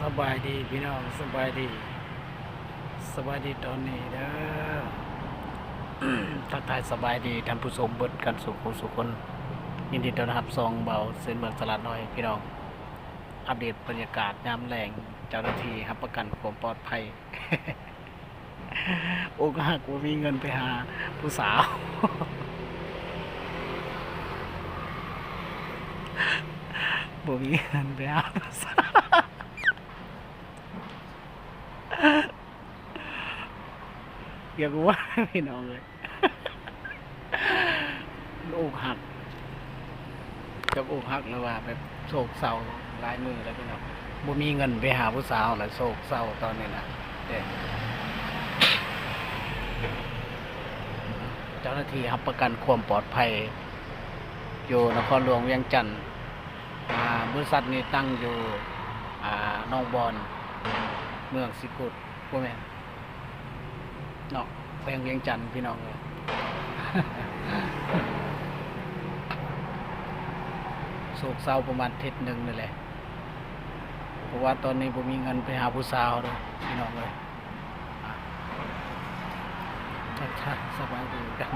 ສະບາຍດີພີ່ນ້ອງ ສະບາຍດີ ສະບາຍດີຕອນນີ້ເດີ. ທັກທາຍສະບາຍດີທ່ານຜູ້ຊົມເບິດກັນສູ່ຜູ້ສູ່ຄົນ. ຍິນດີຕ້ອນຮັບຊ່ອງເບົາເຊນເມືອງສະຫຼາດນ້ອຍ. ພີ່ນ້ອງ ອັບເດດບັນຍາກາດຍາມແລງ, ເຈົ້າໜ້າທີ່ຮັບປະກັນຄວາມປອດໄພ. ອົກຫັກ ບໍ່ມີເງິນໄປຫາຜູ້ສາວ ບໍ່ມີເງິນໄປຫາຜູ້ສາວ. ຢາກເວົ້າ ພີ່ນ້ອງເອີຍ ອົກຫັກ ຈັກອົກຫັກ ຫຼືວ່າແບບໂສກເສົ້າຫຼາຍມື້ແລ້ວພີ່ນ້ອງ. ບໍ່ມີເງິນໄປຫາຜູ້ສາວລະໂສກເສົ້າຕອນນີ້ນະ. ເດ້ ເຈົ້າໜ້າທີ່ຮັບປະກັນຄວາມປອດໄພຢູ່ນະຄອນຫຼວງວຽງຈັນ. ອາ ບໍລິສັດນີ້ຕັ້ງຢູ່ ອາ ໜອງບອນ ເມືອງສີກຸດ ບໍ່ແມ່ນເນາະ ແຂວງວຽງຈັນ ພີ່ນ້ອງເອີຍ. ໂສກເສົ້າປະມານທິດໜຶ່ງນີ້ແຫຼະ ເພາະວ່າຕອນນີ້ບໍ່ມີເງິນໄປຫາຜູ້ສາວເດີ ພີ່ນ້ອງເອີຍ. ທັກທາຍສະບາຍດີກັນ.